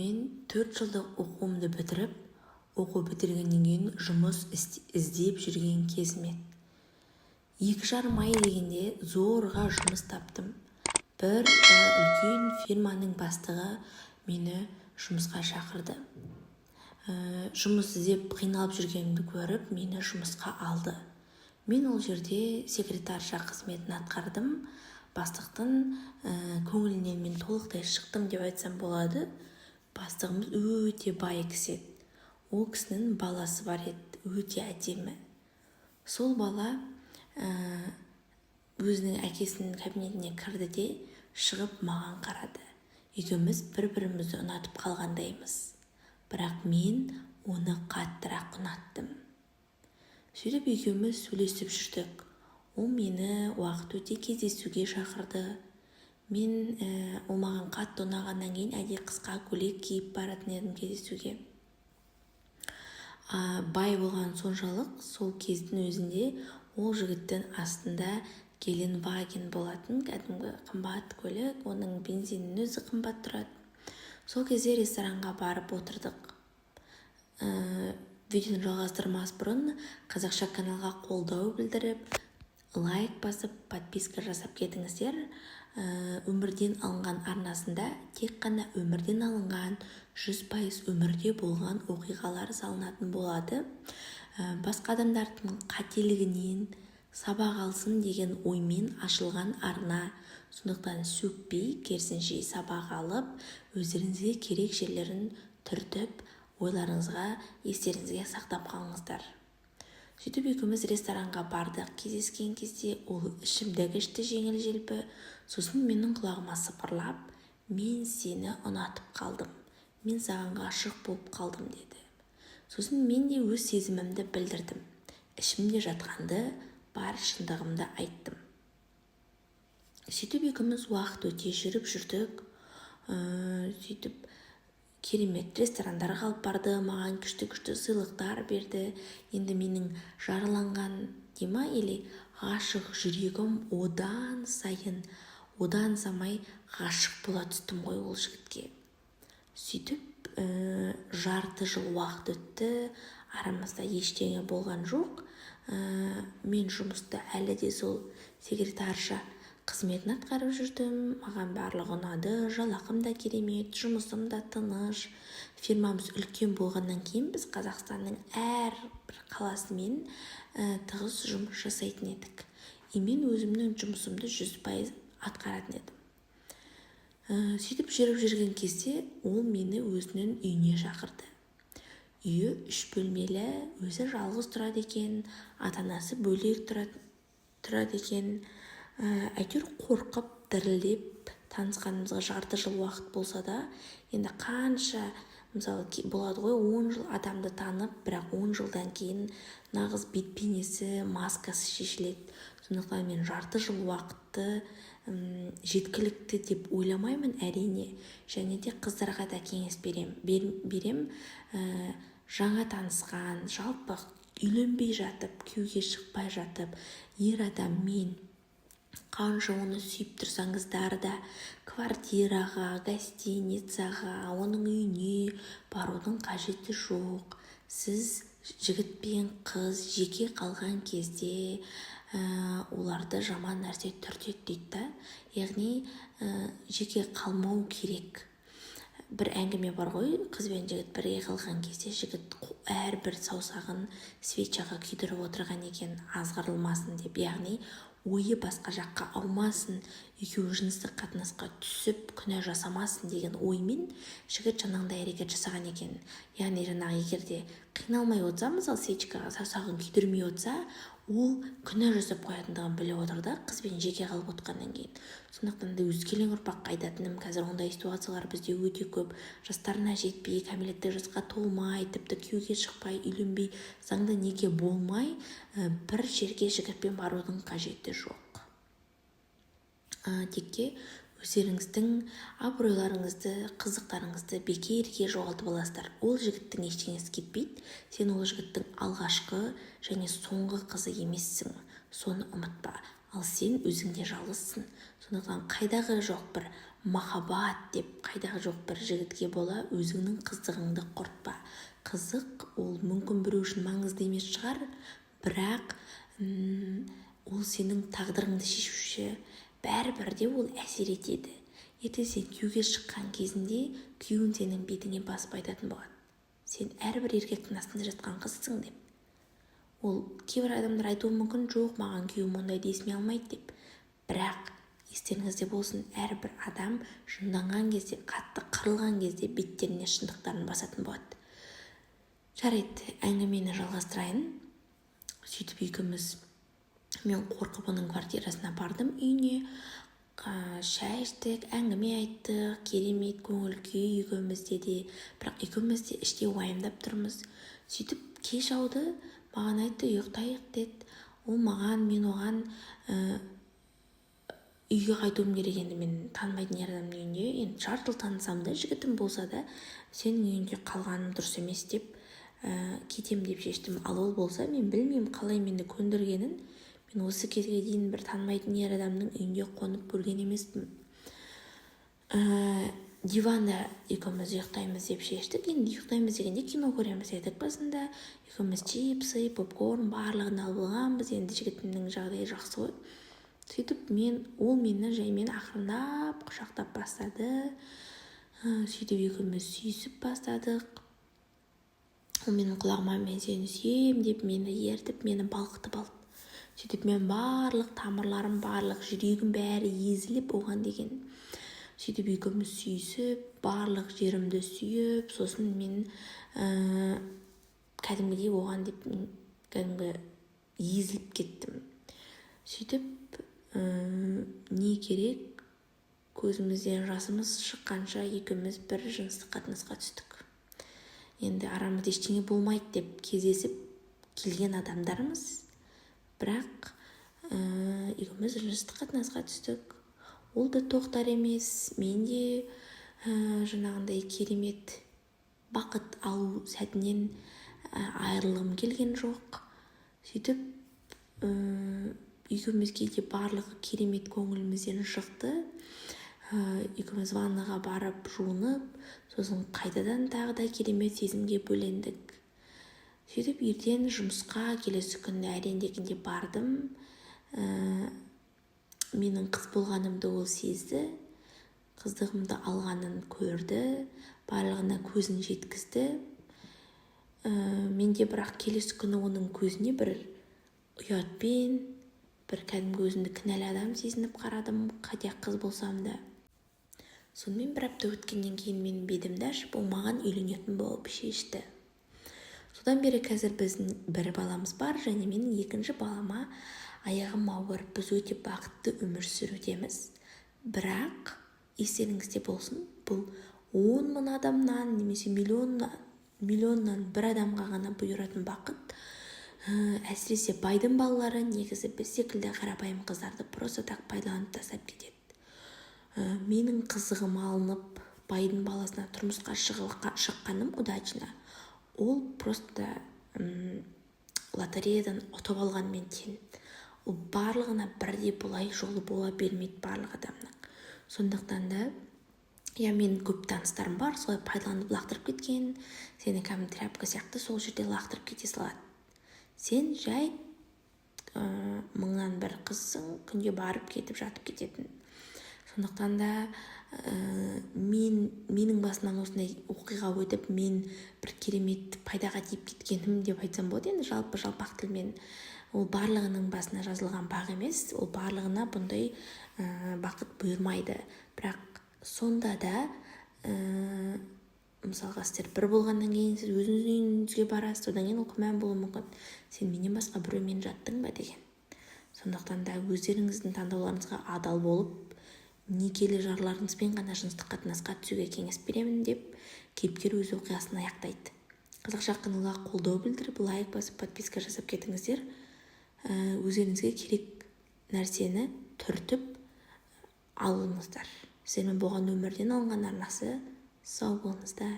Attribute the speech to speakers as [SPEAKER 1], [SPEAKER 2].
[SPEAKER 1] Мен 4 жылдық оқуымды бітіріп, оқу бітіргеннен кейін жұмыс іздеп жүрген кезім еді. 2,5 ай дегенде зорға жұмыс таптым. Бір үлкен фирманың бастығы мені жұмысқа шақырды. Жұмыс іздеп қиналып жүргенімді көріп, мені жұмысқа алды. Мен ол жерде секретарша қызметін атқардым. Бастықтың көңілінен мен толықтай шықтым деп айтсам болады. Бастығымыз өте бай кісі еді. Ол кісінің баласы бар еді, өте әдемі. Сол бала өзінің әкесінің кабинетіне кірді де, шығып маған қарады. Екеуміз бір бірімізді ұнатып қалғандаймыз, бірақ мен оны қаттырақ ұнаттым. Сөйтіп екеуміз сөйлесіп жүрдік. Ол мені уақыт өте кездесуге шақырды. Мен ол маған қатты ұнағаннан кейін, әдейі қысқа көйлек киіп баратын едім кездесуге. Бай болған соншалық, сол кездің өзінде ол жігіттің астында Гелендваген болатын, кәдімгі қымбат көлік, оның бензинінің өзі қымбат тұрады. Сол кезде ресторанға барып отырдық. Видеоны жалғастырмас бұрын қазақша каналға қолдау білдіріп, лайк басып, подписка жасап кетіңіздер. Өмірден алынған арнасында тек қана өмірден алынған, 100% өмірде болған оқиғалар салынатын болады. Басқа адамдардың қателігінен сабақ алсын деген оймен ашылған арна. Сондықтан сөкпей, керісінше сабақ алып, өздеріңізге керек жерлерін түртіп, ойларыңызға, естеріңізге сақтап қалыңыздар. Сөйтіп екеуміз ресторанға бардық. Кездескен кезде ол ішімдік ішті жеңіл желпі. Сосын менің құлағыма сыбырлап: «Мен сені ұнатып қалдым, мен саған ғашық болып қалдым», – деді. Сосын мен де өз сезімімді білдірдім, ішімде жатқанды, бар шындығымды айттым. Сөйтіп екеуміз уақыт өте жүріп жүрдік. Сөйтіп керемет ресторандарға алып барды, маған күшті күшті сыйлықтар берді. Енді менің жараланған дей ма или ғашық жүрегім одан сайын, одан самай ғашық бола түстім ғой ол жігітке. Сөйтіп жарты жыл уақыт өтті, арамызда ештеңе болған жоқ. Мен жұмыста әлі де сол секретарша қызметін атқарып жүрдім. Маған барлығы ұнады, жалақым да керемет, жұмысым да тыныш. Фирмамыз үлкен болғаннан кейін, біз Қазақстанның әрбір қаласымен тығыз жұмыс жасайтын едік. И мен өзімнің жұмысымды 100% атқаратын едім. Сөйтіп жүріп жүрген кезде ол мені өзінің үйіне шақырды. Үйі үш бөлмелі, өзі жалғыз тұрады екен, ата анасы бөлек тұрады екен. Әйтеуір қорқып, дірілдеп, танысқанымызға жарты жыл уақыт болса да, енді қанша, мысалы, болады ғой 10 жыл адамды танып, бірақ 10 жылдан кейін нағыз бет бейнесі, маскасы шешіледі. Сондықтан мен жарты жыл уақытты жеткілікті деп ойламаймын, әрине. Және де қыздарға да кеңес берем. Жаңа танысқан, жалпы үйленбей жатып, күйеуге шықпай жатып, ер адаммен қанша оны сүйіп тұрсаңыздар да, квартираға, гостиницаға, оның үйіне барудың қажеті жоқ. Сіз, жігіт пен қыз жеке қалған кезде, оларды жаман нәрсе түртеді дейді да. Яғни жеке қалмау керек. Бір әңгіме бар ғой: қыз бен жігіт бірге қалған кезде, жігіт әрбір саусағын свечаға күйдіріп отырған екен, азғырылмасын деп, яғни ойы басқа жаққа аумасын, екеуі жыныстық қатынасқа түсіп, күнә жасамасын деген оймен жігіт жаңағындай әрекет жасаған екен. Яғни жаңағы, егер де қиналмай отырса, мысалы, свечкаға саусағын күйдірмей отырса, ол күнә жасап қоятындығын біліп отыр да, қызбен жеке қалып отқаннан кейін. Сондықтан да өскелең ұрпаққа айтатыным: қазір ондай ситуациялар бізде өте көп, жастарына жетпей, кәмелеттік жасқа толмай, тіпті күйеуге шықпай, үйленбей, заңды неке болмай, бір жерге жігітпен барудың қажеті жоқ. Текке өздеріңіздің абыройларыңызды, қызықтарыңызды бекерге жоғалтып аласыздар. Ол жігіттің ештеңесі кетпейді. Сен ол жігіттің алғашқы және соңғы қызы емессің, соны ұмытпа. Ал сен өзің де жалғызсың. Сондықтан қайдағы жоқ бір Махаббат деп қайдағы жоқ бір жігітке бола өзіңнің қыздығыңды құртпа. Қызық ол мүмкін біреу үшін маңызды емес шығар, бірақ ол сенің тағдырыңды шешуші, бәрібір де ол әсер етеді. Ертең сен күйеуге шыққан кезінде күйеуің сенің бетіңе басып айтатын болады: «Сен әрбір еркектің астында жатқан қызсың», – деп. Ол кейбір адамдар айтуы мүмкін: «Жоқ, маған күйеуім ондайды есіме алмайды», – деп. Бірақ естеріңізде болсын, әрбір адам жынданған кезде, қатты қырылған кезде беттеріне шындықтарын басатын болады. Жарайды, әңгімені жалғастырайын. Сөйтіп екеуміз, мен қорқып, оның квартирасына бардым, үйіне. Шай іштік, әңгіме айттық, керемет көңіл күй екеумізде де, бірақ екеуміз де іште уайымдап тұрмыз. Сөйтіп кеш ауды, маған айтты: «Ұйықтайық», – деді ол маған. Мен оған үйге қайтуым керек, енді мен танымайтын ер адамның үйінде, енді жарты жыл танысам да, жігітім болса да, сенің үйіңде қалғаным дұрыс емес деп, кетемін деп шештім. Ал ол болса, мен білмеймін қалай мені көндіргенін, мен осы кезге дейін бір танымайтын ер адамның үйінде қонып көрген емеспін. Диванда екеуміз ұйықтаймыз деп шештік. Енді ұйықтаймыз дегенде, кино көреміз дедік. Басында екеуміз чипсы, попкорн, барлығын алып алғанбыз, енді жігітімнің жағдайы жақсы ғой. Сөйтіп мен, ол мені жаймен ақырындап құшақтап бастады. Сөйтіп екеуміз сүйісіп бастадық. Ол менің құлағыма «Мен сені сүйемін» деп, мені ертіп, мені балқытып алды. Сөйтіп мен барлық тамырларым, барлық жүрегім, бәрі езіліп оған деген. Сөйтіп екеуміз сүйісіп, барлық жерімді сүйіп, сосын мен кәдімгідей оған деп кәдімгі езіліп кеттім. Сөйтіп не керек, көзімізден жасымыз шыққанша екеуміз бір жыныстық қатынасқа түстік. Енді арамызда ештеңе болмайды деп кездесіп келген адамдармыз, бірақ екеуміз жыныстық қатынасқа түстік. Ол да тоқтар емес, мен де жаңағындай керемет бақыт алу сәтінен айырылғым келген жоқ. Сөйтіп екеумізге де барлығы керемет көңілімізден шықты. Екеуміз ваннаға барып жуынып, сосын қайтадан тағы да керемет сезімге бөлендік. Сөйтіп ертең жұмысқа келесі күні әрең дегенде бардым. Менің қыз болғанымды ол сезді, қыздығымды алғанын көрді, барлығына көзін жеткізді. Менде бірақ келесі күні оның көзіне бір ұятпен, бір кәдімгі өзімді кінәлі адам сезініп қарадым, хотя қыз болсам да. Сонымен бір апта өткеннен кейін менің бетімді ашып, ол маған үйленетін болып шешті. Содан бері қазір біздің бір баламыз бар және менің екінші балама аяғым ауыр. Біз өте бақытты өмір сүрудеміз. Бірақ естеріңізде болсын, бұл 10 000 адамнан немесе миллионнан бір адамға ғана бұйыратын бақыт. Әсіресе байдың балалары негізі біз секілді қарапайым қыздарды просто так пайдаланып тастап кетеді. Менің қызығым алынып, байдың баласына тұрмысқа шыққаным удачно, ол просто лотереядан ұтып алғанмен тең. Ол барлығына бірдей бұлай жолы бола бермейді барлық адамның. Сондықтан да, иә, менің көп таныстарым бар солай пайдаланып, лақтырып кеткен. Сені кәдімгі тряпка сияқты сол жерде лақтырып кете салады. Сен жай мыңнан бір қызсың, күнде барып кетіп, жатып кететін. Сондықтан да менің басымнан осындай оқиға өтіп, мен бір керемет пайдаға тиіп кеткенім деп айтсам болады. Енді жалпы жалпақ тілмен, ол барлығының басына жазылған бақ емес, ол барлығына бұндай бақыт бұйырмайды. Бірақ сонда да мысалға, сіздер бір болғаннан кейін сіз өзіңіздің үйіңізге барасыз. Одан кейін ол күмән болуы мүмкін: «Сен менен басқа біреумен жаттың ба?» деген. Сондықтан да өздеріңіздің таңдауларыңызға адал болып, некелі жарларыңызбен ғана жыныстық қатынасқа түсуге кеңес беремін, деп кейіпкер өз оқиғасын аяқтайды. Қазақша каналға қолдау білдіріп, лайк басып, подписка жасап кетіңіздер. Өздеріңізге керек нәрсені түртіп алыңыздар. Сіздермен болған Өмірден алынған арнасы. Сау болыңыздар.